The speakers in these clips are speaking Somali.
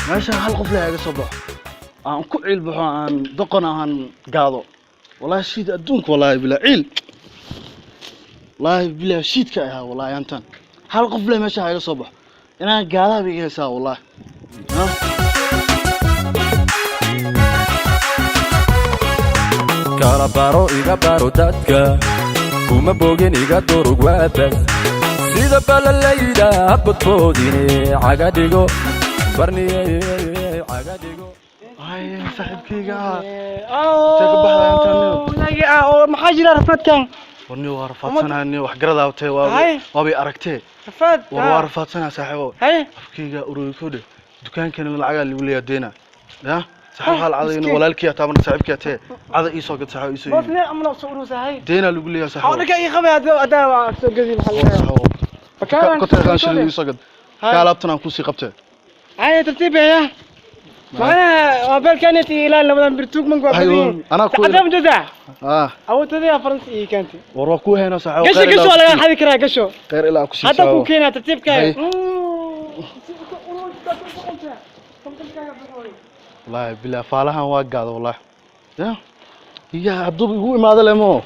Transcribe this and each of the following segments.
Meeshaan hal qof leh iga soo baxo, aan ku ciil baxo, aan doqon aan gaado. Wallahi shiid adduunka, wallahi bilaa ciil, wallahi bilaa shiidka ahaa. Wallahi antan hal qof leh meesha iga soo baxo inaan gaadaa bay iga haysaa wallahi. Ha? Kala baro, iga baro dadka, kuma bogin, iga durug, waabas sida balalayda habadboodine caga dhigo barniye caga dhigo. Ay, saaxiibkayga ah, intee ka baxdaa intaan niyo? Maxaa jira rafaadkan? War niyo, waa rafaadsanaa niyo, wax garadaawtee waa. Hay. Waabay aragtee. Rafaad? War waa rafaadsanaa saaxiibo. Hay. Afkayga ururiko dheh, dukaankana lacagaa lagu leeyaa deena ya saaxiib. Hal cadayna. Miskiin. Walaalkii taabana, saaxiibkii tee cada ii soo gad saaxiib, ii soo boos iibi. Ne amna soo urusahay. Deena lagu leeyaa Haw. Saaxiib. Dhaka ii qabay hadda waa soo gadi, maxaa la saaxiib. Bakaaran. Konton shan shilin ii soo gad. Hay. Ka alaabtan aan kusii qabtee. Ay, tartiib ya, macnaha mobilkan ilaa labadan birtuug man Hay, anaa ku cadam jaza. Ah. Awoodada faransi ii keentay. War waa kuu haynaa saaxiib. Gasho, gasho, waa laga xadi karaa, gasho. Khayr ilaa ku sii. Hadda kuu keenaa tartiibka. Hay. Wallahi bilaa faalahan waa gaado wallahi ya ya hadduu igu imaado lemo.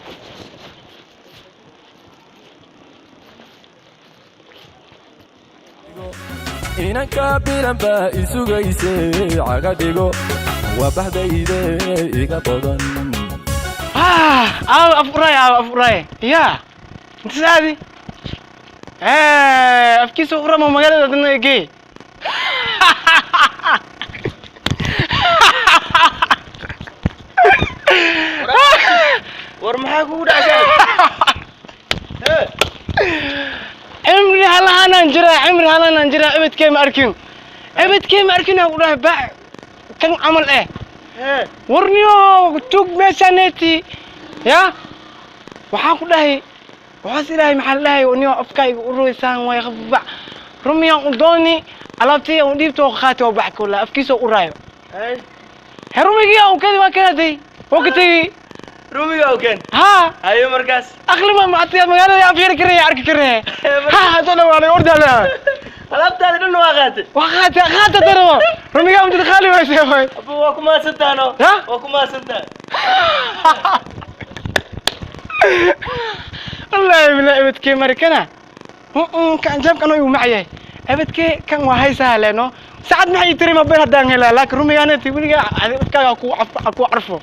Inanka bilan baa isugayse caga dhigo, waa baxdayde iga badan. Ah, aw afuray, aw afuray ya, inta saadi eh afkiisa urama magaalada dhan gey. War maxaa kugu dhacay? Cimri halahanaan jiraa, cimri halahanaan jiraa, ebedkee ma arkin, ebedkee ma arkin, aan ku dhahay bac kan camal eh. Warniyo tug meeshaneeti ya, waxaan ku dhahay waxaas ilaahay, maxaa la dhahay, niyo afkayga u roysaan way bac rumiyaan u dooni alaabtii u dhiibto oo qaati oo bax kola afkiisa u raayo. He, rumigii u kadi waa kanaday waa ka tegey. Rumiga u keen? Haa. Hayo markaas. Aqli ma mactiya magaalada afyari karaya, arki karaya, ha hadda waa laga ordaa. Alaabtaada dhan waa qaatay? Waa qaata, qaata daro rumiga umtad qaali waysay way. Abu, waa ku mahadsantaano. Ha? Waa ku mahadsantahay. Wallaahi bilaa ebedkee marikana kan jaabkan igu macyahay ebedkee kan waa haysaa leeno saacad maxay tiri ma been haddaan helaa, laakiin rumigaanati weligaa afkaaga ku carfo.